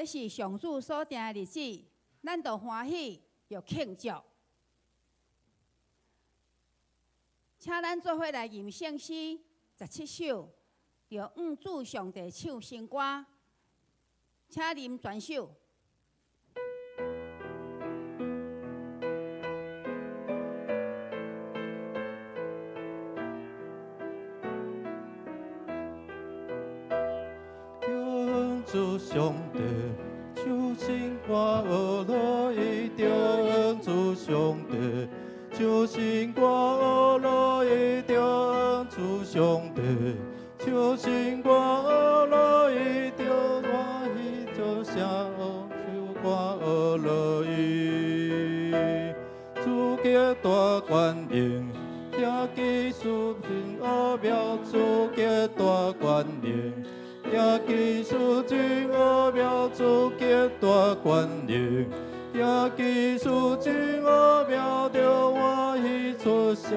這是上主所定的日子，咱就歡喜又慶祝。請咱做伙來吟聖詩17首，著向主上帝唱新歌，請啉全首。主上帝，唱新歌学乐意，向主上帝，唱新歌学乐意，向主上帝，唱新歌学乐意，著欢喜做声唱歌学乐意，主极大权能，听技术真奥妙，主极大权能。听技术真奥妙，主极大权能。听技术真奥妙，著欢喜出声，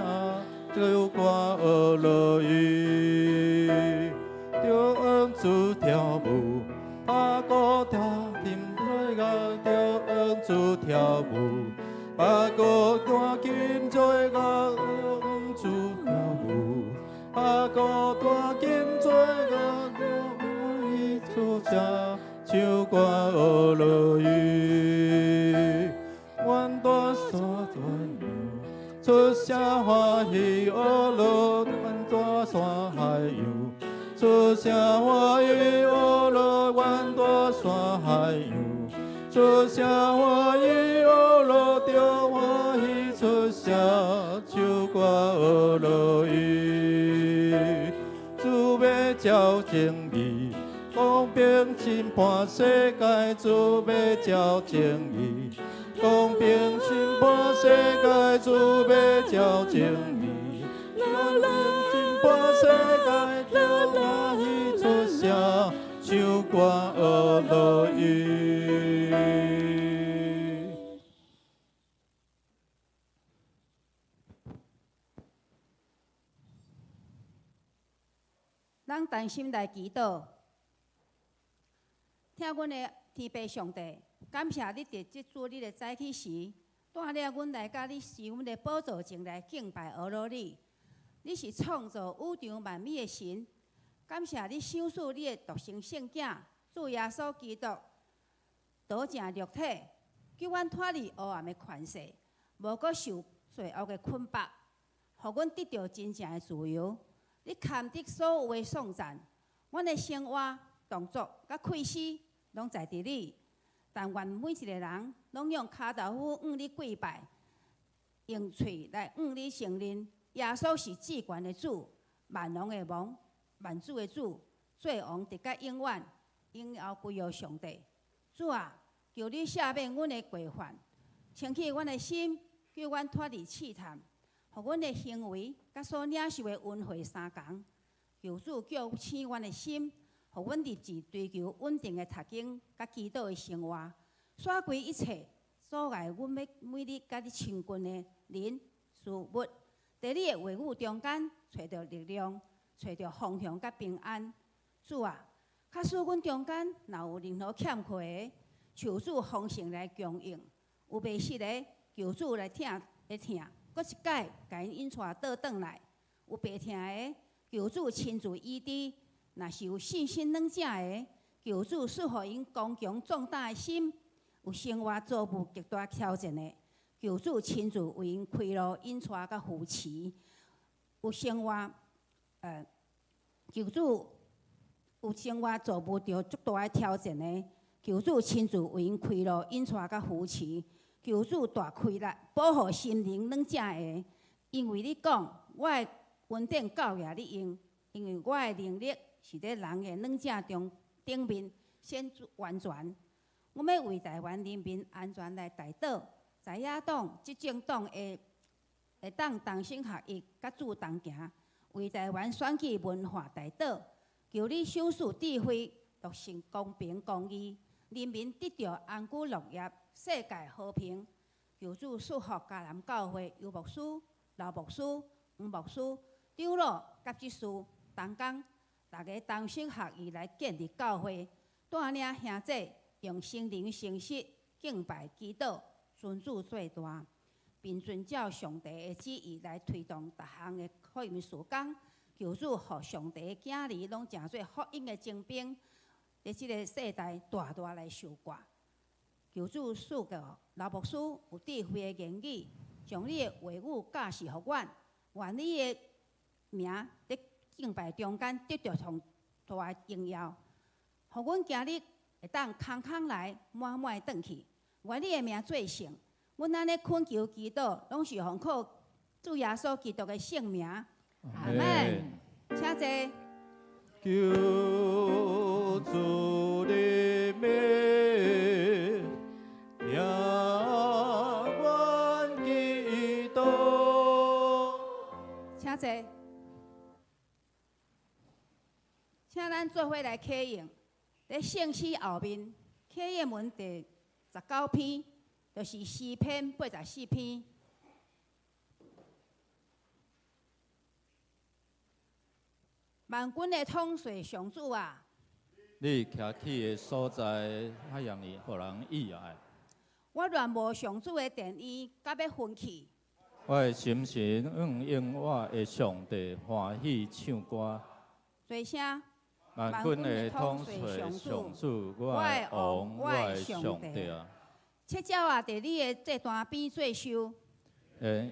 唱歌学乐意。著向主跳舞，拍鼓跳琴吹乐，著向主跳舞，拍鼓彈琴吹樂，向主跳舞，拍鼓彈琴吹樂，出聲唱歌學樂意，阮大山轉出聲歡喜學樂，阮大山海洋出聲歡喜學樂，阮大山海洋出聲歡喜學樂，著歡喜出聲唱歌學樂意，主欲照正義，公平審判世界，主欲照正義；公平審判世界，主欲照正義。公平審判世界，著歡喜出聲，唱歌學樂意。咱同心來祈禱。聽阮的天父上帝，感謝你佇這主日的早起時，帶領阮來佮你施阮的寶座前來敬拜阿羅你。你是創造宇宙萬物的神，感謝你賞賜你的獨生聖子主耶穌基督，道成肉體，救阮脫離黑暗的權勢，無閣受罪惡的捆綁，予阮得著真正的自由。你堪得所有的頌讚，阮的生活、動作佮氣息，攏在佇你。但願每一個人攏用跤頭趺向你跪拜，用喙來向你承認，耶穌是至懸的主，萬王的王，萬主的主，做王直到永遠，榮耀歸予上帝。主啊，求你赦免阮的過犯，清去阮的心，救阮脫離試探，予阮的行為佮所領受的恩惠相仝。求主叫醒阮的心，予阮立志追求穩定的讀經佮祈禱的生活，徙開一切阻礙阮欲每日佮你親近的人事物，佇你的話語中間揣著力量，揣著方向佮平安。主啊，假使阮中間若有任何欠缺的，求主豐盛來供應；有袂失的，求主來疼的疼，閣一擺共𪜶引帶倒轉來；有病疼的，求主親自醫治。若是有信心軟弱的，求主賜予𪜶剛強壯膽的心；有生活遭遇極大挑戰的，求主親自為𪜶開路、引帶佮扶持；有生活，求主有生活遭遇著足大的挑戰的，求主親自為𪜶開路、引帶佮扶持；求主大開力，保護心靈軟弱的，因為你講，我的恩典夠額你用，因為我的能力是佇人的軟弱中頂面顯完全。我欲為台灣人民安全來代禱，在野黨、執政黨會會當同心合意，佮主同行，為台灣選舉文化代禱，求你賞賜智慧，落實公平公義，人民得著安居樂業，世界和平。求主賜福迦南教會游牧師、劉牧師、黃牧師、長老佮執事同工，逐家同心合意來建立教會，帶領兄弟用心靈誠實敬拜祈禱，尊主做大，並遵照上帝的旨意來推動逐項的福音事工。求主予上帝的囝兒攏成做福音的精兵，佇這个世代大大來受掛。求主賜予劉牧師有智慧的言語，將你的話語教示予阮，願你的名佇敬拜中間得著上大的榮耀，予阮今日會當空空來，滿滿轉去。願你的名做聖。阮按呢懇求祈禱，攏是奉靠主耶穌基督的聖名。阿門。請坐。求主的名，聽阮祈禱。請坐。請咱做伙來啟應。佇聖詩後面，啟應文第19篇，就是詩篇84篇。萬軍的統帥上主啊！你徛起的所在，遐容易予人意愛。我戀慕上主的殿院，甲欲昏去。我的心神向永活的上帝歡喜唱歌。齊聲。萬軍的統帥上主，我的王，我的上帝啊！赤鳥啊，佇你的祭壇邊做岫。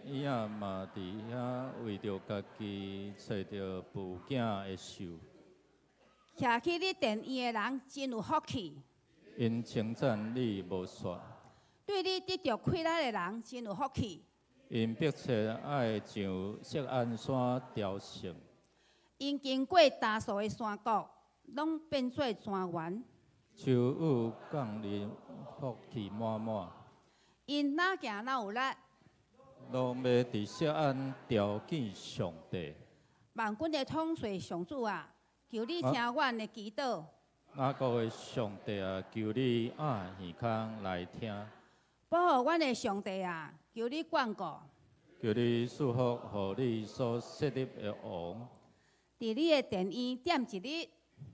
伊仔嘛佇遐為著家己揣著哺囝的岫。徛起你殿院的人真有福氣。𪜶稱讚你無煞。對你得著氣力的人真有福氣。𪜶迫切愛上錫安山朝聖。𪜶經過大數的山谷，攏變做莊園。秋雨降臨，福氣滿滿。𪜶哪行哪有力。攏欲佇錫安朝見上帝。萬軍的統帥上主啊，求你聽阮的祈禱。雅各的上帝啊，求你掩耳孔來聽。保護阮的上帝啊，求你眷顧。求你賜福予你所設立的王。佇你的殿院踮一日。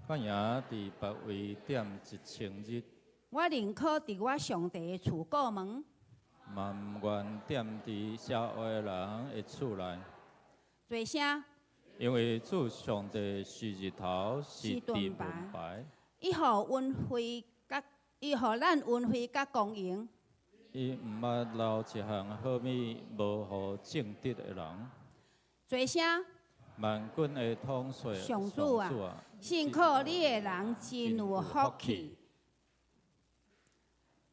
較贏佇別位踮1000日。我寧可佇我上帝的厝過門。嘛毋願踮佇邪惡的人的厝內。齊聲。因為主上帝是日頭，是盾牌。伊予恩惠佮伊予咱恩惠佮光榮。伊毋捌留一項好物，無予正直的人。齊聲。萬軍的統帥上主啊，信靠你的人真有福氣。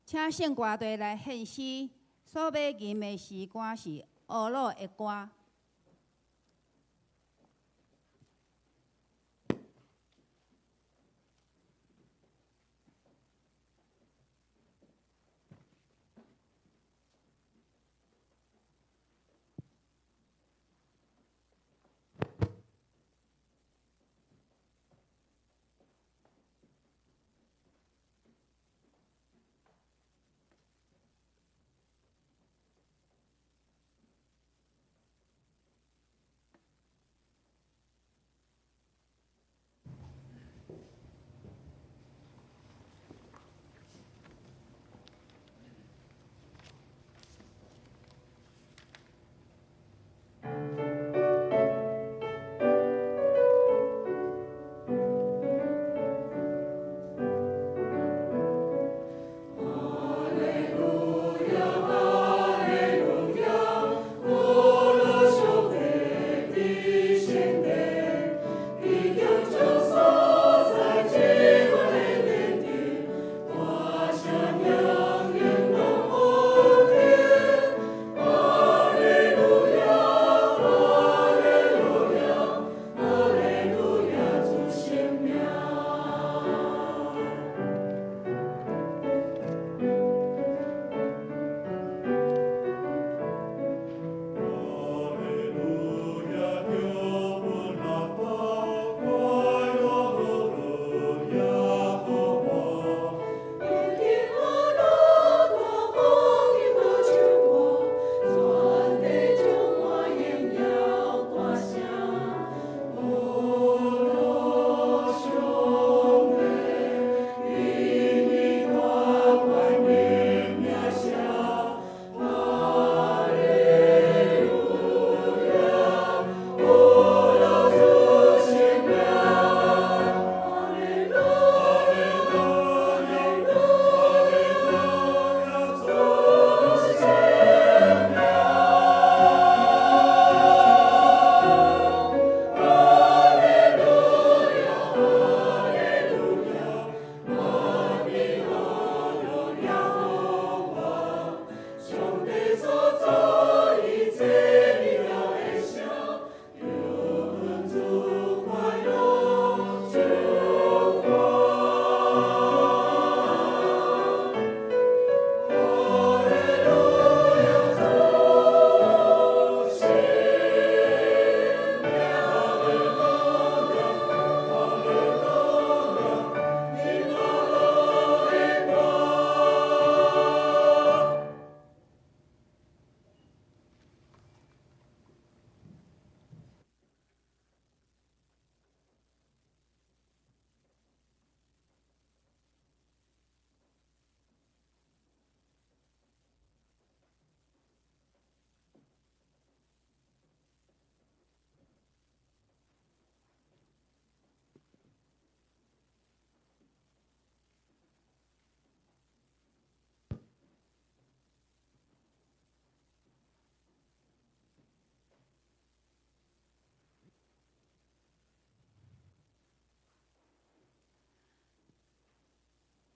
請聖歌隊來獻詩，所欲吟的詩歌是《呵咾的歌》。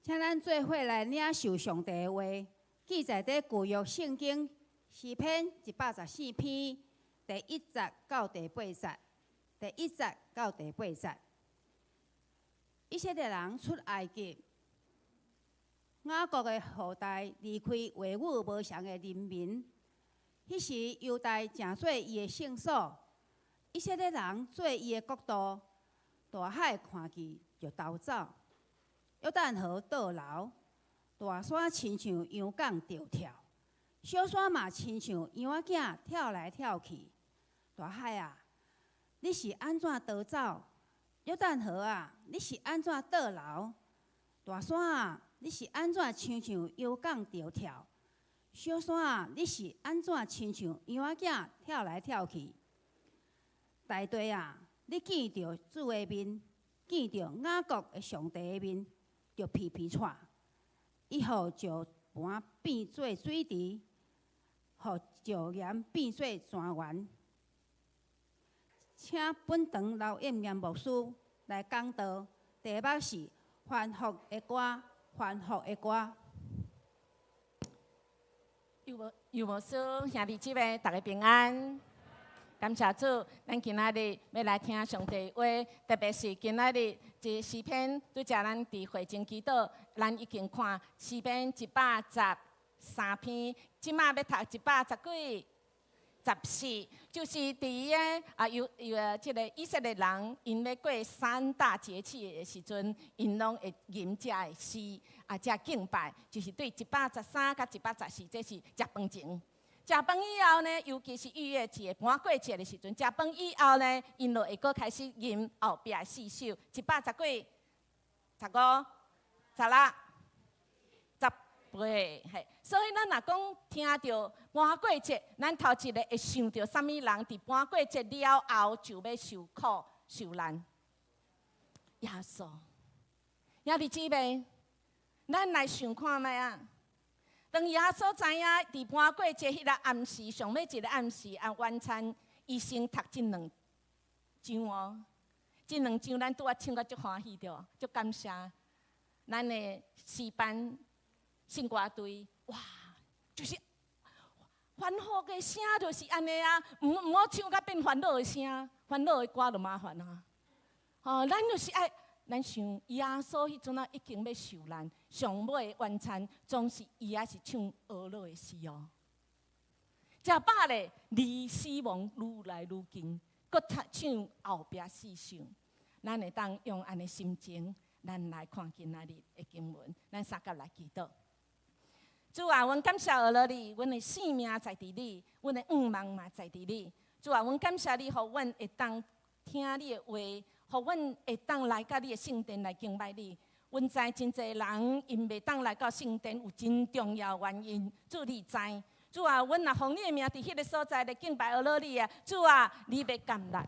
請咱做伙來領受上帝的話，記載佇舊約聖經詩篇114篇第一節到第八節，第一節到第八節。以色列人出埃及，雅各的後代離開話語無常的人民。彼時猶大成做伊的聖所，以色列人做伊的國度，大海看見就逃走，約旦河倒流，大山親像羊犅著跳，小山嘛親像羊仔囝跳來跳去。大海啊，你是按怎逃走？約旦河啊，你是按怎倒流？大山啊，你是按怎親像羊犅著跳？小山啊，你是按怎親像羊仔囝跳來跳去？大地啊，你見著主的面，見著雅各的上帝的面，就皮皮掣。伊予石磐變做水池，予石岩變做泉源。請本堂劉應念牧師來講道，題目是歡呼的歌，歡呼的歌。有無有無師兄弟姊妹，大家平安。感謝主，咱今仔日欲來聽上帝話，特別是今仔日這詩篇，拄才咱佇會前祈禱，咱已經看詩篇113篇，這馬欲讀一百十幾？十四，就是佇伊个啊，有有這个以色列人，𪜶欲過三大節期的時陣，𪜶攏會吟這个詩啊，這敬拜，就是對113佮114，這是食飯前。食飯以後呢，尤其是逾越節、盤過節的時陣，食飯以後呢，𪜶就會閣開始吟後壁的四首，一百十幾、十五、十六、十八，嘿。所以咱若講聽著盤過節，咱頭一个會想著啥物人佇盤過節了後就欲受苦受難？耶穌，兄弟姊妹，咱來想看覓啊？當耶穌知影佇盤過節彼个暗時，上尾一个暗時啊晚餐，伊先讀這兩章哦。這兩章咱拄仔唱甲足歡喜對無？足感謝。咱的詩班聖歌隊，哇，就是歡呼的聲就是按呢啊，毋好唱甲變煩惱的聲，煩惱的歌就麻煩啊。哦，咱就是愛。咱想耶穌彼陣仔已經欲受難，上尾晚餐總是伊猶是唱哀樂的詩哦。食飽咧，離死亡愈來愈近，閣讀唱後壁四首。咱會當用按呢心情，咱來看今仔日的經文，咱相佮來祈禱。主啊，阮感謝阿羅你，阮的性命在佇你，阮的願望嘛在佇你。主啊，阮感謝你，予阮會當聽你的話，予阮會當來到你的聖殿來敬拜你。阮知真濟人𪜶袂當來到聖殿，有真重要原因，主你知。主啊，阮若奉你的名佇彼个所在來敬拜阿羅你啊，主啊，你欲感恩。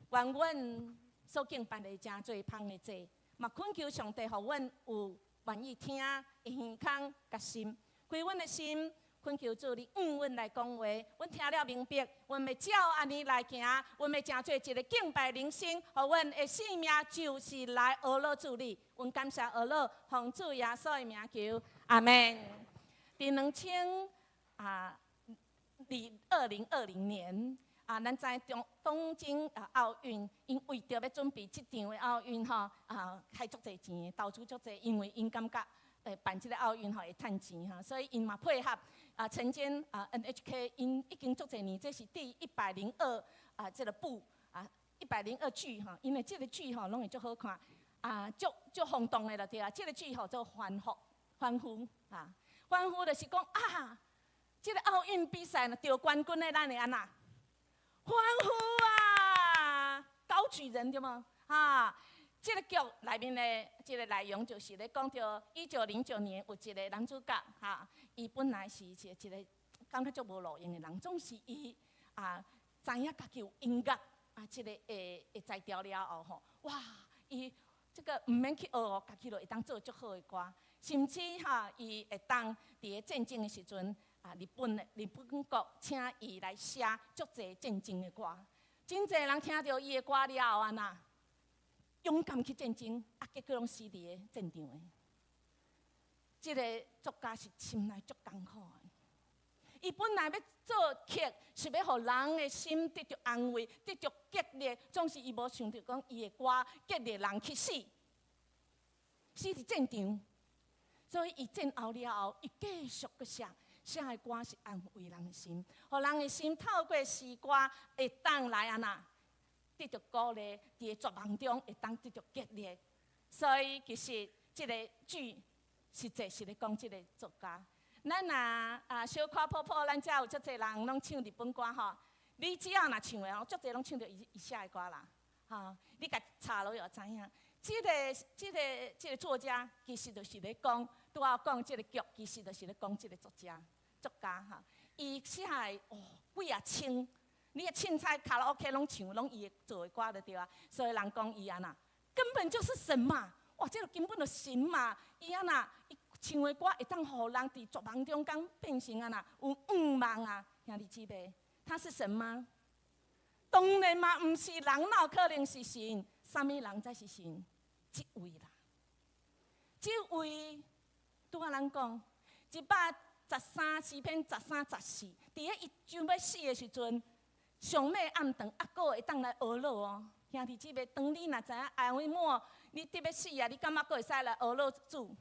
願阮所敬拜的成做芳的祭，嘛懇求上帝予阮有願意聽的耳孔佮心，開阮的心，懇求主你向阮來講話，阮聽了明白，阮欲照按呢來行，阮欲成做一个敬拜人生，予阮的性命就是來阿羅主你。阮感謝阿羅，奉主耶穌的名求，阿們。佇兩千啊，二2020年啊，咱知東東京啊奧運，𪜶為著欲準備這場的奧運吼啊，開足濟錢，投資足濟，因為𪜶感覺辦這个奧運吼會趁錢哈，所以𪜶嘛配合啊，曾經啊 NHK 𪜶已經足濟年，這是第102啊這个部啊102劇吼，因為這个劇吼攏會足好看啊，足足轟動的就對啊，這个劇吼做歡呼歡呼啊，歡呼就是講啊，這个奧運比賽呢得冠軍的，咱會按怎？歡呼啊！高舉人對無？啊！這个劇內面的這个內容就是咧講著1909年有一个男主角哈，伊本來是一個一个感覺足無路用的人，總是伊啊知影家己有音樂啊這个會會才調了後吼，哇！伊這个毋免去學哦，家己就會當做足好的歌，甚至哈伊會當佇咧戰爭的時陣啊，日本國請伊來寫足濟戰爭的歌，真濟人聽著伊的歌了後按怎？勇敢去戰爭，啊，結果攏死佇咧戰場的。這个作家是心內足艱苦的。伊本來欲做曲，是欲予人的心得著安慰，得著激勵。總是伊無想著講，伊的歌激勵人去死，死佇戰場。所以伊戰後了後，伊繼續閣寫，寫的歌是安慰人的心，予人的心透過詩歌會當來按怎得著鼓勵，佇個絕望中會當得著激勵。所以其實這个句實際是咧講這个作家。咱若啊小可普普，咱遮有足濟人攏唱日本歌吼。你只要若唱的吼，足濟攏唱著伊伊寫的歌啦。吼，你共查落就知影。這个作家其實就是咧講，拄仔講這个劇，其實就是咧講這个作家吼。伊寫的哦幾仔千，你啊凊彩卡拉 OK 攏唱，攏伊做的歌就對啊。所以人講伊按怎，根本就是神嘛！哇，這个根本就神嘛！伊按怎？唱的歌會當予人佇絕望中間變成按怎有盼望啊！兄弟姊妹，他是神嗎？當然嘛，毋是人，哪有可能是神？啥物人才是神？這位啦，這位拄仔咱講113詩篇13、14，佇咧伊想欲死的時陣，上尾暗頓猶閣會當來呵咾哦。兄弟姊妹，當你若知影哀末，你得欲死啊，你感覺閣會使來呵咾主？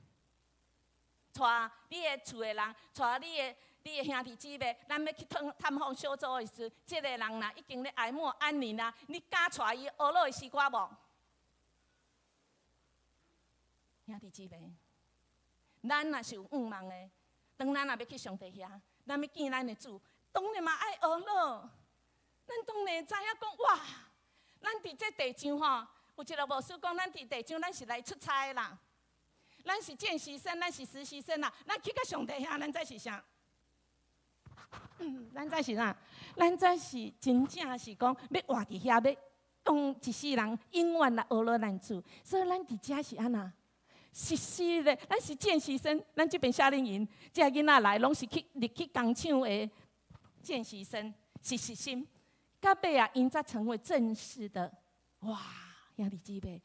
帶你的厝的人，帶你的兄弟姊妹，咱欲去探探訪小組的時陣，這个人若已經咧哀末安寧啊，你敢帶伊呵咾的詩歌無？兄弟姊妹，咱若是有盼望的，當咱若欲去上帝遐，咱欲見咱的主，當然嘛愛呵咾。咱當然知影講哇，咱佇這地上吼，有一个牧師講，咱佇地上咱是來出差的啦。咱是見習生，咱是實習生啦。咱去到上帝遐，咱才是啥？咱才是啥？咱才是真正是講欲活佇遐，欲用一世人永遠來呵咾咱主。所以咱佇遮是按怎？實習咧，咱是見習生。咱這邊夏令營，這囡仔來攏是去入去工廠的見習生，實習生。到尾啊，𪜶才成為正式的。哇，兄弟姊妹，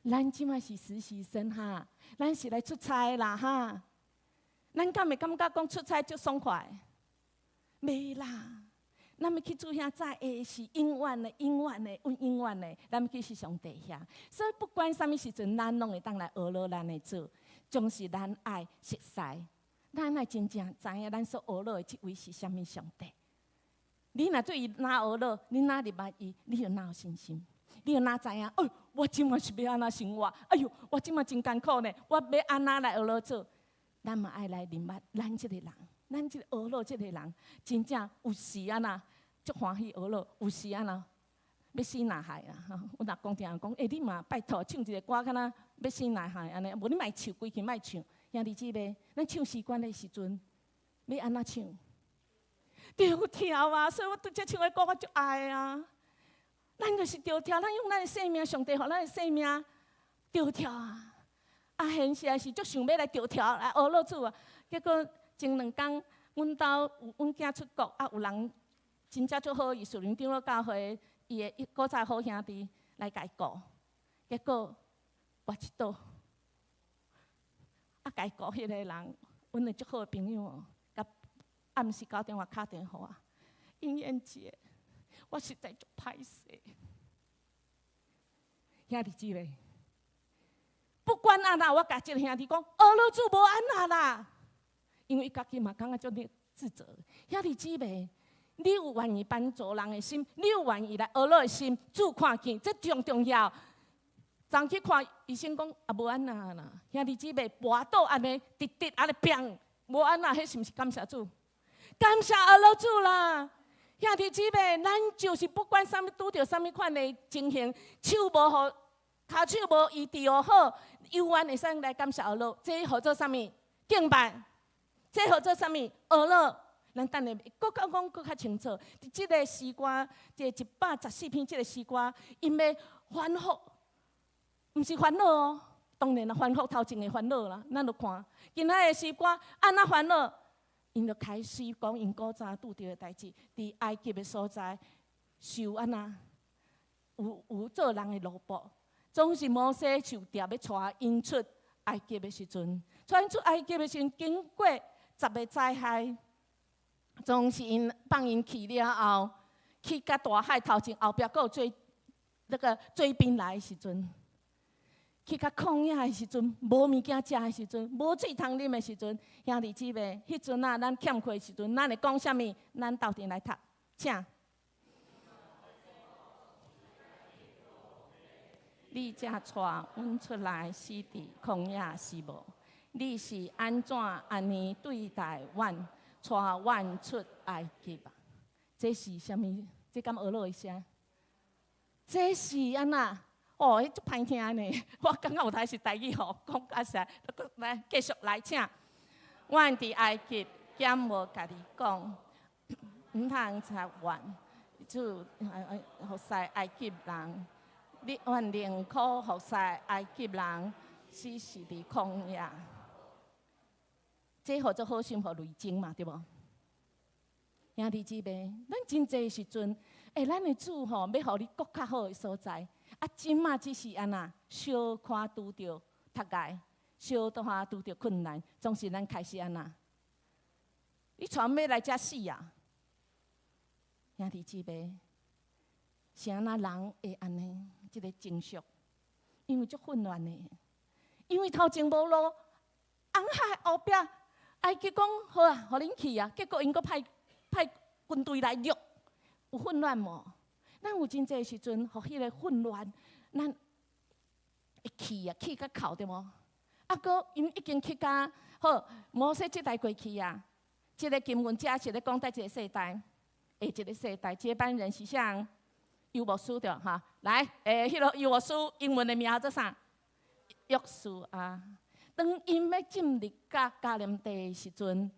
咱這馬是實習生哈，咱是來出差啦哈。咱敢會感覺講出差足爽快？袂啦，咱欲去主遐才會是永遠的、永遠的、永永遠的。咱欲去是上帝遐，所以不管啥物時陣，咱攏會當來呵咾咱的主，總是咱愛熟似，咱愛真正知影咱所呵咾的這位是啥物上帝。你若對伊哪呵咾，你哪認捌伊，你就哪有信心，你就哪知影？哎，我這馬是欲按怎生活？哎喲，我這馬真艱苦呢，我欲按怎來呵咾主？咱嘛愛來認捌咱這个人，咱這個呵咾這个人，真正有時按怎足歡喜呵咾，有時按怎欲死若害啊！吼，阮若講聽講，欸，你嘛拜託唱一个歌，敢若欲死若害按呢，無你莫唱，規氣莫唱。兄弟姊妹，咱唱詩歌的時陣，欲按怎唱？著跳啊！所以我拄則唱的歌，我足愛啊。咱就是著跳，咱用咱的生命，上帝予咱的生命著跳啊！啊，現實也是足想欲來著跳來呵咾主啊。結果前兩工，阮兜有阮囝出國，啊，有人真正足好，伊屬靈長老教會，伊的古早好兄弟來共伊顧，結果跋一倒，啊，共伊顧彼個人，阮的足好的朋友哦，佮暗時九點外敲電話予我，英燕姐，我實在足歹勢，兄弟姊妹，不管按怎，我共這个兄弟講，呵咾主無按怎啦，因為伊家己嘛感覺足自責。兄弟姊妹，你有願意幫助人的心，你有願意來呵咾的心，主看見，這上重要。昨去看醫生講也無按怎啦，兄弟姊妹跋倒按呢，直直按呢砰，無按怎，彼是毋是感謝主？感謝呵咾主啦！兄弟姊妹，咱就是不管啥物拄著啥物款的情形，手無予，跤手無醫治好，猶原會使來感謝呵咾，這號做啥物？敬拜，這號做啥物？呵咾。咱等下閣較講閣較清楚。佇這个詩歌，這114篇這个詩歌，𪜶欲反覆，毋是煩惱哦。當然啦，反覆頭前的煩惱啦，咱就看今仔的詩歌按怎煩惱，𪜶就開始講𪜶古早拄著的代誌，佇埃及的所在受按怎有做人的奴僕，總是摩西受調欲帶𪜶出埃及的時陣，帶𪜶出埃及的時陣，經過十个災害，總是𪜶放𪜶去了後，去到大海頭前後壁，閣有追那個追兵來的時陣，去到曠野的時陣，無物件食的時陣，無水通啉的時陣，兄弟姊妹，彼陣啊，咱欠缺的時陣，咱會講啥物？咱鬥陣來讀，請。你才帶阮出來死佇曠野是無？你是按怎按呢對待阮，帶阮出埃及啊？這是啥物？這敢學落的聲？這是按怎？哦，彼足歹聽呢！我感覺有台是台語吼，講較實。來，繼續來，請。阮佇埃及，敢無共你講，毋通插阮，主服侍埃及人。你阮寧可服侍埃及人，死是佇曠野。這號做好心予淚精嘛，對無？兄弟姊妹，咱真濟時陣，欸，咱的主吼，欲予你閣較好的所在。啊，這馬只是按怎，小可拄著窒礙，小可拄著困難，總是咱開始按怎？你帶阮欲來遮死啊？兄弟姊妹，是按怎人會按呢？這个情緒，因為足混亂的，因為頭前無路，紅海後壁埃及講好啊，予恁去啊，結果𪜶閣派派軍隊來掠，有混亂無？咱有真濟時陣，予彼个混亂，咱會氣啊，氣甲哭對無？啊，閣𪜶已經去甲好，摩西這代過去啊，這个經文這是咧講佗一个世代，下一個世代接班人是啥？游牧師對哈，來，欸，彼个游牧師英文的名叫做啥？約書亞。當𪜶欲進入到迦南地的時陣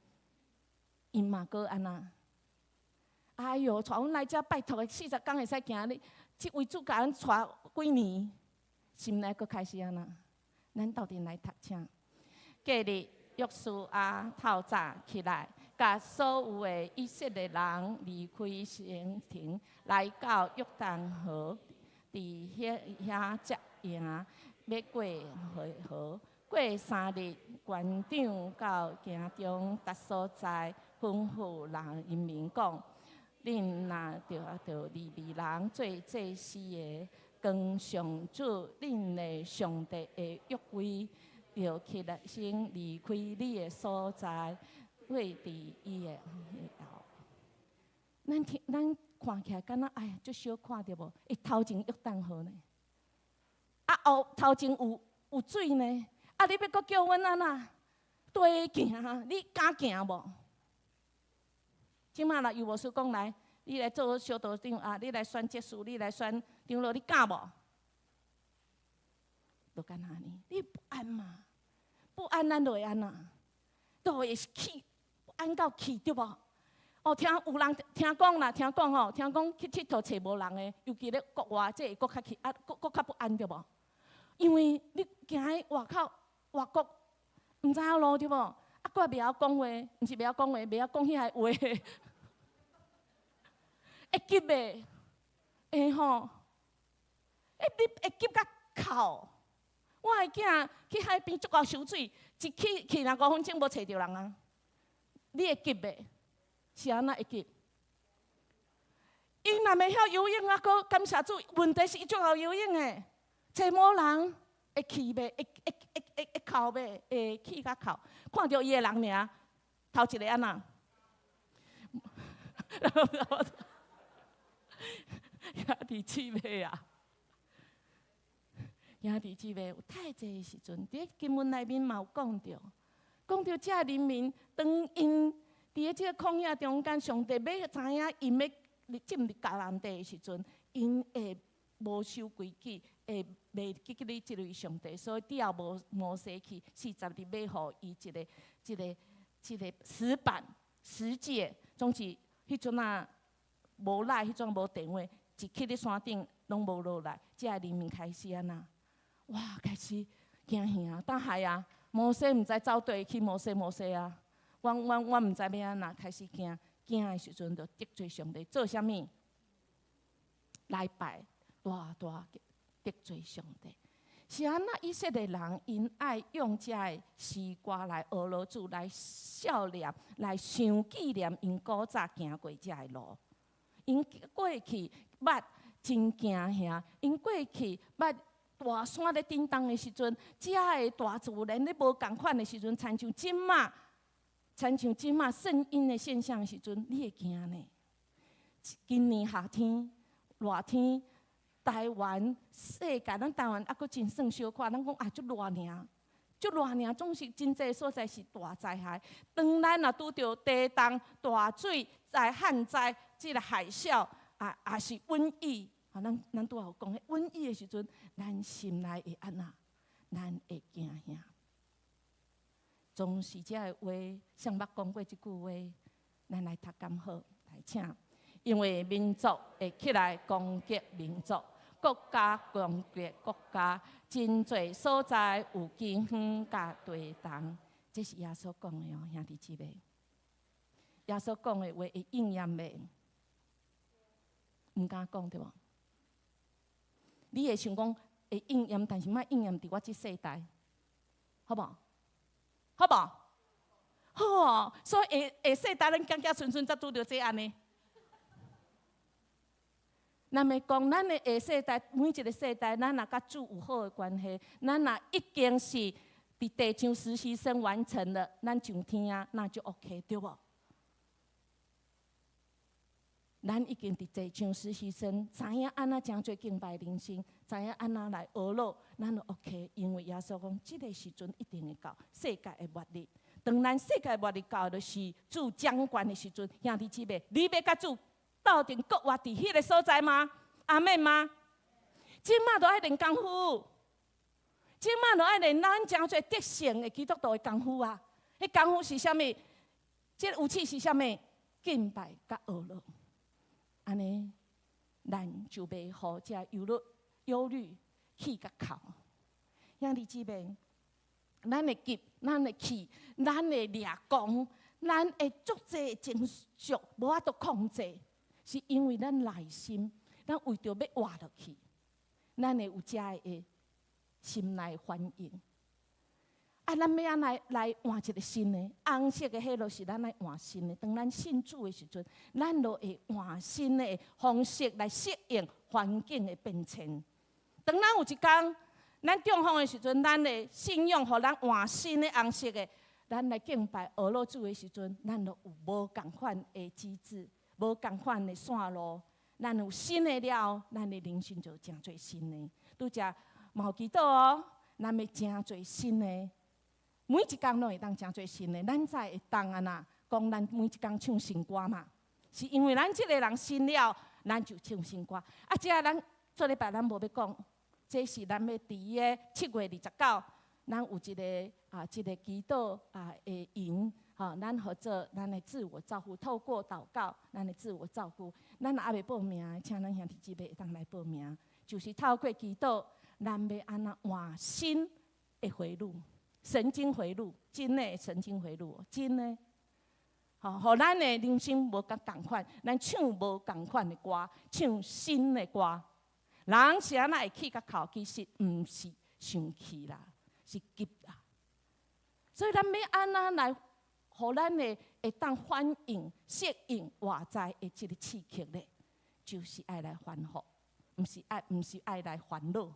，𪜶嘛閣按怎？哎喲，帶阮來遮拜託的四十工會使行你，這位主共阮帶幾年，心內閣開始按怎？咱鬥陣來讀請。隔日，約書亞透早起來，共所有的以色列人離開營地，來到約旦河，佇彼遐紮營，欲過河。過三日，官長到營中達所在，吩咐人民講：恁若著著利未人做祭司的，扛上主恁的上帝的約櫃，著起來先離開你的所在，過佇伊的後。咱聽，咱看起來敢若哎呀，足小看著無？伊頭前約旦河呢？啊後頭前有有水呢？啊，你欲閣叫阮按怎？對行，你敢行無？這馬若游牧師講來，你來做小道長啊，你來選執事，你來選長老，你敢無？就敢若按呢，你不安嘛？不安，咱就會按怎？就會氣，不安到氣，對無？哦，聽有人聽講啦，聽講吼，聽講去𨑨迌揣無人的，尤其咧國外，這會閣較氣啊，閣閣較不安對無？因為你行去外口外國，毋知影路對無？啊，閣袂曉講話，毋是袂曉講話，袂曉講彼个話，會急的，會吼，欸，你會急甲哭。我的囝去海邊足𠢕泅水，一去去若五分鐘無揣著人啊！你會急袂？是按怎會急？𪜶若袂曉游泳啊，閣感謝主，問題是伊足𠢕游泳的，揣無人會氣袂？會會會會會哭袂？會氣甲哭，看著伊的人爾，頭一个按怎？兄弟姊妹啊！兄弟姊妹，有太濟時陣，佇經文內面嘛有講著，講著這人民當𪜶佇咧這个曠野中間，上帝欲知影𪜶欲進入迦南地的時陣，𪜶會無守規矩，會袂記得這位上帝，所以調摩摩西去四十日，欲予伊一个、這个、這个石板十誡，總是彼陣啊無來，彼陣無電話，一去咧山頂攏無落來，這个人民開始按怎？哇！開始驚嚇，大海啊！摩西毋知走佗去，摩西摩西啊！阮阮阮毋知欲按怎，開始驚，驚的時陣就得罪上帝，做啥物？來拜，大大得罪上帝。是按怎以色列人𪜶愛用這个詩歌來呵咾主，來數念，來想紀念𪜶古早行過這个路。𪜶過去捌真驚嚇，𪜶過去捌大山咧震動的時陣，遮个大自然咧無仝款的時陣，親像這馬聖嬰的現象的時陣，你會驚呢？今年夏天熱天，台灣世界，咱台灣猶閣真算小可，咱講啊，足熱爾，足熱爾，總是真濟所在是大災害。當咱若拄著地動、大水、災旱災、這个海嘯啊，抑是瘟疫，啊，咱拄仔有講，彼瘟疫的時陣，咱心內會按怎？咱會驚嚇。總是這个話，誰捌講過這句話？咱來讀敢好？來請，因為民族會起來攻擊民族，國家攻擊國家，真濟所在有饑荒佮地動，這是耶穌講的哦，兄弟姊妹。耶穌講的話會應驗袂？毋敢講對無？你會想講會應驗，但是莫應驗佇我這世代，好無？好無？好哦，所以下下世代咱子子孫孫才拄著這按呢。咱欲講，咱的下世代，每一个世代，咱若佮主有好的關係，咱若已經是佇地上實習生完成了，咱上天啊，那就 OK 對無？咱已經佇地上實習生，知影按怎誠濟敬拜人生，知影按怎來呵咾，咱就 OK。因為耶穌講，這个時陣一定會到世界的末日。當咱世界末日到，就是主掌權的時陣，兄弟姊妹，你欲佮主鬥陣閣活佇彼个所在嗎？阿們嗎？這馬都愛練功夫，這馬都愛練咱誠濟得勝的基督徒的功夫啊！彼功夫是啥物？這个武器是啥物？敬拜佮呵咾。按呢，咱就袂予這憂慮、憂慮氣佮哭。兄弟姊妹，咱會急，咱會氣，咱會掠狂，咱會足濟情緒無法度控制，是因為咱內心，咱為著欲活落去，咱會有這个心內反應。啊，咱欲按怎來換一个新的紅色的，彼就是咱愛換新的。當咱信主的時陣，咱就會換新的方式來適應環境的變遷。當咱有一工，咱中風的時陣，咱的信仰予咱換新的紅色的，咱來敬拜呵咾主的時陣，咱就有無仝款的機制，無仝款的線路。咱有新的了後，咱的人生就誠濟新的。拄才嘛有祈禱哦，咱欲誠濟新的。每一工攏會當誠濟新的，咱才會當按怎講？咱每一工唱新歌嘛，是因為咱這个人新了，咱就唱新歌。啊，這咱做禮拜咱無欲講，這是咱欲佇个7月29，咱有一个啊，這个祈禱啊的營，吼，咱合作咱的自我照顧，透過禱告，咱的自我照顧。咱若猶未報名，請咱兄弟姊妹會當來報名，就是透過祈禱，咱欲按怎換新的回路。神經回路，真的神經回路，真的，吼，予咱的人生無佮仝款，咱唱無仝款的歌，唱新的歌。人是按怎會氣佮哭？其實毋是生氣啦，是急啦。所以咱欲按怎來，予咱的會當反應、適應外在的這个刺激咧，就是愛來還復，毋是愛來煩惱，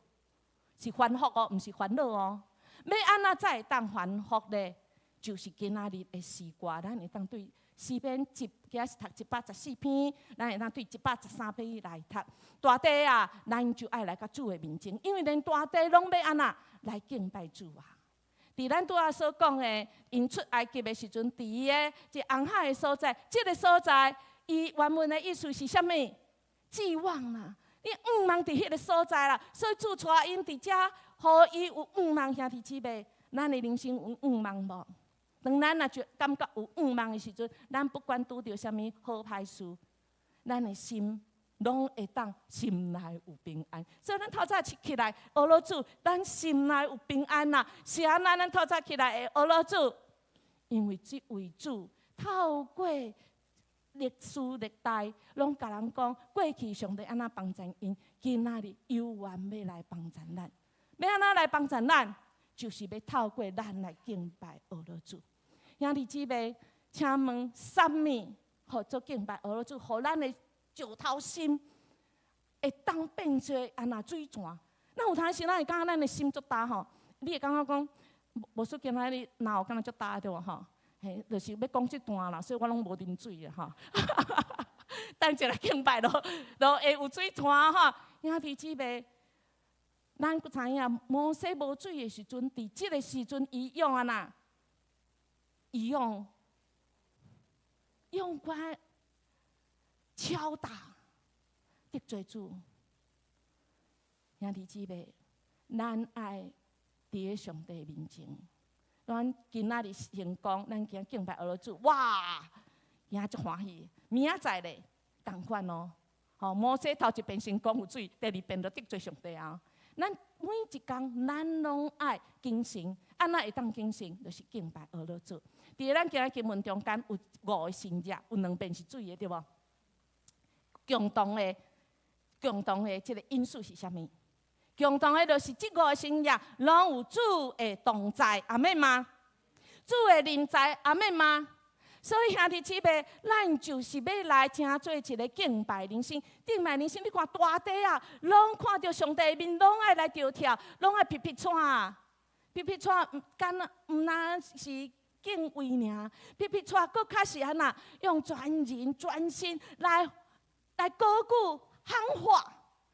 是還復哦，毋是煩惱哦。欲按怎才會當還復咧？就是今仔日的詩歌，咱會當對詩篇一，今仔是讀114篇，咱會當對113篇來讀。大地啊，咱就愛來到主的面前，因為連大地攏欲按怎來敬拜主啊！佇咱拄仔所講的，𪜶出埃及的時陣，佇伊的這紅海的所在，這个所在，伊原文的意思是啥物？寄望啦，你向望佇彼个所在啦，所以主帶𪜶佇遮，予伊有向望，兄弟姊妹，咱的人生有向望無？當咱若就感覺有向望的時陣，咱不管拄著啥物好歹事，咱的心攏會當心內有平安。所以咱透早起來，呵咾主，咱心內有平安啦。是按怎咱透早起來會呵咾主？因為這位主透過歷史歷代，攏共人講過去上帝按怎幫贊𪜶，今仔日猶原欲來幫贊咱，欲按怎來幫助咱？就是欲透過咱來敬拜呵咾主。兄弟姊妹，請問啥物號做敬拜呵咾主？予咱的石頭心會當變做按怎水泉？咱有當時咱會感覺咱的心足焦吼，你會感覺講，無說今仔日腦敢若足焦對無吼？嘿，就是欲講這段啦，所以我攏無啉水啊吼。等一下敬拜就會有水泉吼。兄弟姊妹，咱閣知影摩西無水的時陣，佇這个時陣，伊用按怎？伊用塊敲打得罪主。兄弟姊妹，咱愛佇咧上帝面前，咱今仔日成功，咱今敬拜呵咾主，哇，也足歡喜。明仔載咧，仝款哦。吼，摩西頭一遍成功有水，第二遍就得罪上帝啊。咱每一工，咱攏愛更新，按怎會當更新？就是敬拜呵咾主。佇咱今仔經文中間有五个神跡，有兩遍是水的，對無？共同的這个因素是啥物？共同的就是這五个神跡攏有主的同在，阿們嗎？主的臨在，阿們嗎？所以兄弟姊妹，咱就是欲來成做一个敬拜人生。敬拜人生，你看大地啊，攏看著上帝的面，攏愛來著跳，攏愛皮皮掣，皮皮掣，敢若毋但是敬畏爾，皮皮掣，閣較是按怎用全人全心來高舉喊話。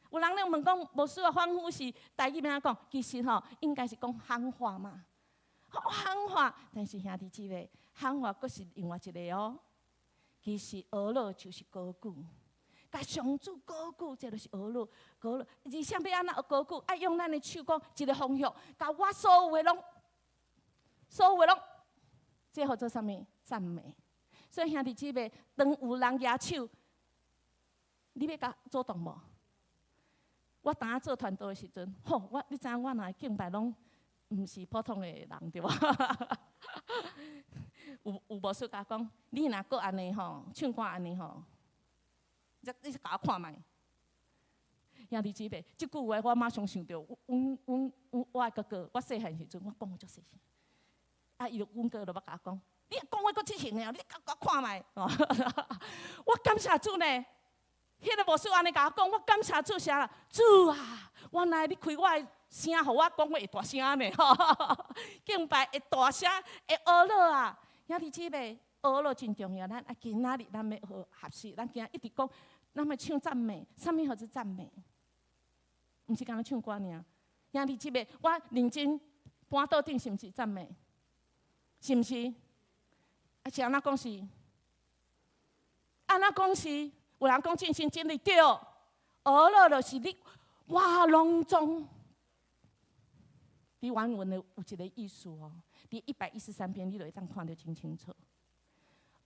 有人咧問講，牧師啊，歡呼是台語欲按怎講？其實吼，應該是講喊話嘛，喊話。但是兄弟姊妹，喊話閣是另外一个哦。其實呵咾就是高舉，共上主高舉，這就是呵咾高咾。而且欲按怎高舉？愛用咱的手講一个方向，共我所有的攏，所有的攏，這號做啥物？讚美。所以兄弟姊妹，當有人舉手，你欲共主動無？我當做傳道的時陣，吼，我你知影我若敬拜攏毋是普通的人對無？有牧師共我講，你若閣按呢吼，唱歌按呢吼，你共我看覓。兄弟姊妹，這句話我馬上想著，阮我的哥哥，我細漢時陣，我講話足細聲。啊，伊就阮哥就欲共我講，你講話閣這型的，你共我看覓。我感謝主呢，彼个牧師按呢共我講，我感謝主啥啦？主啊，原來你開我的聲，予我講話會大聲呢，敬拜會大聲，會呵咾啊！兄弟姊妹，呵咾真重要。咱啊，今仔日咱欲學學習，咱今仔一直講，咱欲唱讚美，啥物號做讚美？毋是干焦唱歌爾。兄弟姊妹，我認真搬桌頂是毋是讚美？是毋是？啊，是按怎講是？按怎講是？有人講盡心盡力對，呵咾就是你，我攏總。佇原文的有一个意思哦，佇113篇，你就會當看得真清楚。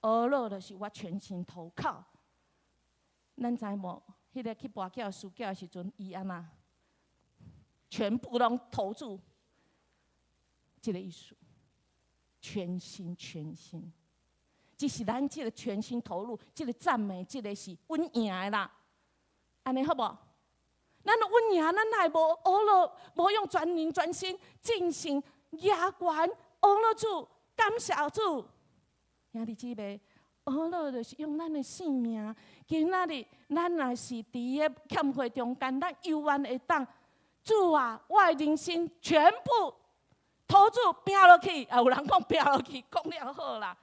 呵咾就是我全心投靠。咱知無？彼个去跋轎輸轎的時陣，伊按怎？全部攏投注，這个意思。全心全心，只是咱這个全心投入，這个讚美，這个是穩贏的啦。按呢好無？咱穩贏，咱若無呵咾，無用全靈全心進行額懸呵咾主，感謝主。兄弟姊妹，呵咾就是用咱的性命。今仔日咱若是佇个欠會中間，咱猶原會當主啊，我的人生全部投注拚落去。啊，有人講拚落去，講了好啦。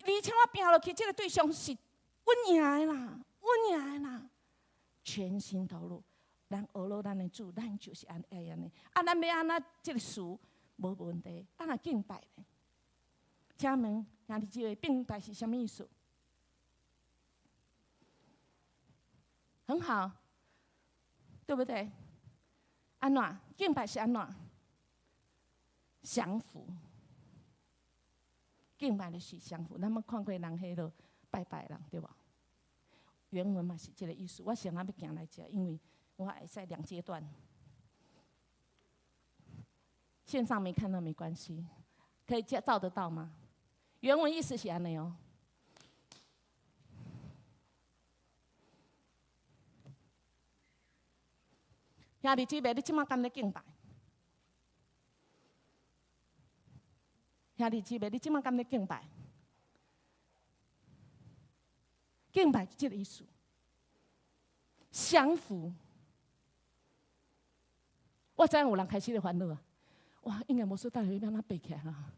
而且我拚落去，這个對象是穩贏的啦，穩贏的啦。全心投入，咱呵咾咱的主，咱就是按愛按呢。啊，咱欲按怎這个詞無問題。啊，若敬拜咧，請問兄弟姊妹，敬拜是啥物意思？很好，對不對？按怎敬拜是按怎？降服，敬拜就是降服。咱捌看過人彼落拜拜人，對無？原文嘛是這个意思。我先仔欲行來遮，因為我會使兩階段。線上沒看到沒關係，可以照得到嗎？原文意思是按呢哦。兄弟姊妹，你這馬敢咧敬拜？兄弟姊妹，你這馬敢咧敬拜？敬拜就這個意思，降服。我知影有人開始咧煩惱啊！哇，應該無說等下欲按怎爬起來啊？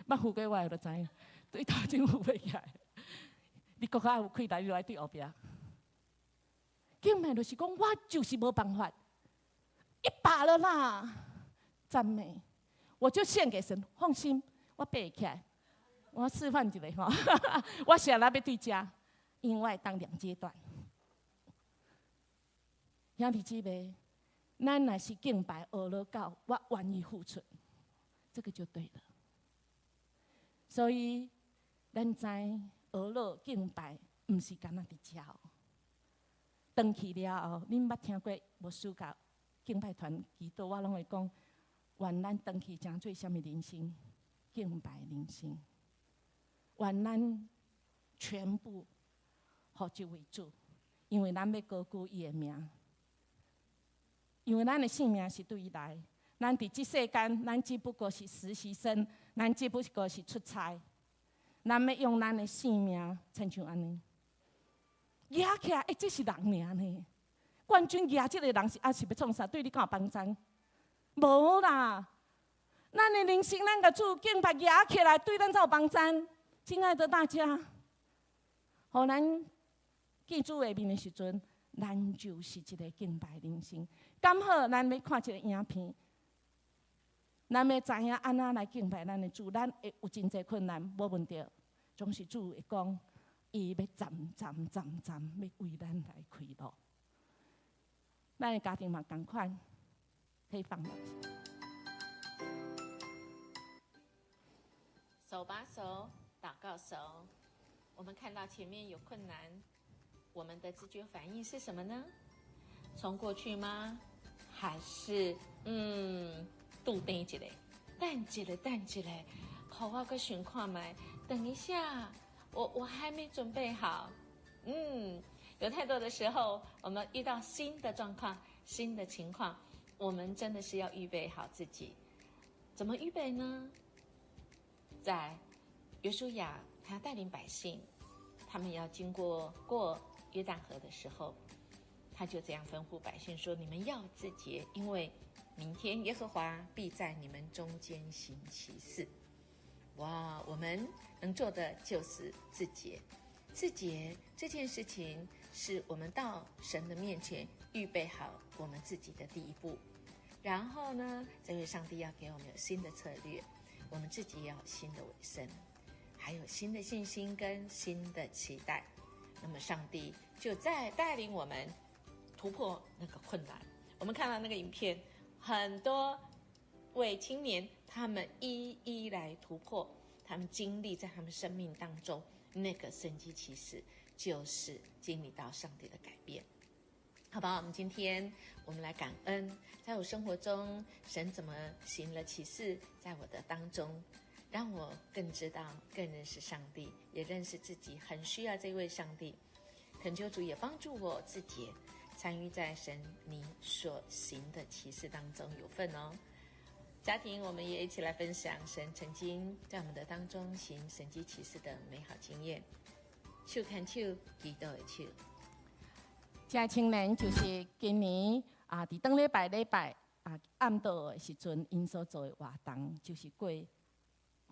捌扶過我的就知影，對頭前扶袂起來。你閣較有氣力，你就來對後壁。敬拜就是講，我就是無辦法，一把了啦，讚美，我就獻給神。放心，我爬會起來。我示範一下吼，我現在欲對遮，因為當兩階段。兄弟姊妹，咱若是敬拜學了到，我願意付出，這個就對了。所以，咱知學了敬拜，毋是干焦佇遮哦。轉去了後，恁捌聽過牧師共敬拜團祈禱，我攏會講，願咱轉去成做啥物人生？敬拜人生。願咱全部予這位主，因為咱欲高舉伊的名，因為咱的性命是對伊來。咱佇這世間，咱只不過是實習生，咱只不過是出差。咱欲用咱的性命，親像按呢，舉起來，欸，這是人爾呢。冠軍舉這個人是啊，是欲創啥？對你敢有幫助？無啦。咱的人生，咱共主敬拜舉起來，對咱才有幫助。親愛的大家，予咱見主的面的時陣，咱就是一個敬拜人生。剛好咱欲看這個影片，咱欲知影按怎來敬拜咱的主，咱會有真濟困難，無問題。總是主會講，伊欲漸漸漸漸欲為咱來開路。咱的家庭嘛仝款，可以放落去。手把手，禱告手。我們看到前面有困難，我們的直覺反應是什麼呢？衝過去嗎？還是拄等一下，等一下，等一下，予我閣想看覓。等一下，我還沒準備好。有太多的時候，我們遇到新的狀況、新的情況，我們真的是要預備好自己。怎麼預備呢？在約書亞他帶領百姓，他們要經過約旦河的時候，他就這樣吩咐百姓說：“你們要自潔，因為明天耶和華必在你們中間行奇事。”哇，我們能做的就是自潔。自潔這件事情，是我們到神的面前預備好我們自己的第一步。然後呢，這位上帝要給我們有新的策略，我們自己也要有新的委身，還有新的信心跟新的期待。那麼上帝就在帶領我們突破那個困難。我們看到那個影片，很多位青年，他們一一來突破，他們經歷在他們生命當中那個神蹟奇事，就是經歷到上帝的改變。好吧，我們今天我們來感恩，在我生活中，神怎麼行了奇事，在我的當中，讓我更知道、更認識上帝，也認識自己很需要這位上帝。懇求主也幫助我自己參與在神你所行的奇事當中有份哦。家庭，我們也一起來分享神曾經在我們的當中行神蹟奇事的美好經驗。手牽手，祈禱的手。這青年就是今年啊，佇頂禮拜禮拜啊暗暝的時陣，𪜶所做的活動就是過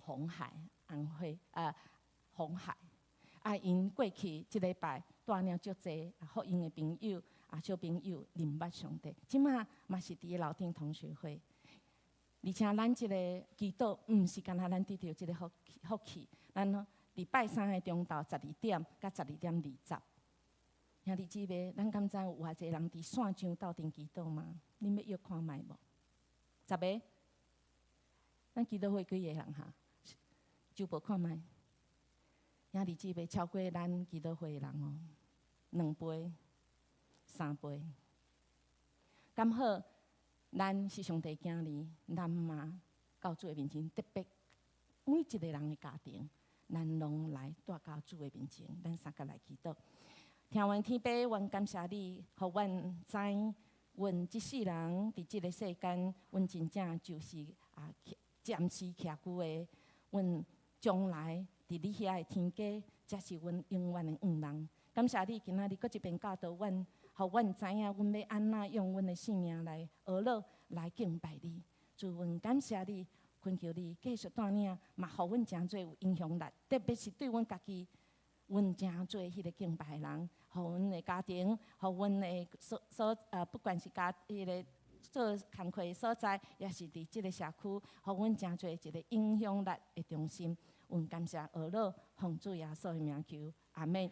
紅海，紅海啊，紅海啊，𪜶過去這禮拜帶領足濟福音的朋友啊，小朋友認捌上帝。這馬嘛是佇個樓頂同學會，而且咱這個祈禱毋是干焦咱得著這個福氣，咱佇拜三的中晝12點佮12點20。兄弟姊妹，咱敢知有偌濟人佇線上鬥陣祈禱嗎？恁欲約看覓無？10個？咱祈禱會幾個人哈？就報看覓。兄弟姊妹，超過咱祈禱會的人哦，2倍、3倍。敢好，咱是上帝囝兒，咱嘛到主的面前，特別每一個人的家庭，咱攏來帶到主的面前，咱相共來祈禱。聽完天父，阮感謝你，予阮知，阮這世人佇這个世間，阮真正就是暫時徛久的。阮將來佇你遐的天家，才是阮永遠的向望。感謝你今仔日閣一遍教導阮，予阮知影阮欲按怎用阮的生命來學樂來敬拜你。主，阮感謝你，懇求你繼續帶領，嘛予阮成做有影響力，特別是對阮家己，阮成做彼个敬拜人，予阮的家庭，予阮的所所呃，不管是家彼个做工課的所在，抑是佇這个社區，予阮成做一个影響力的中心。阮感謝阿樂，奉主耶穌的名求，阿門。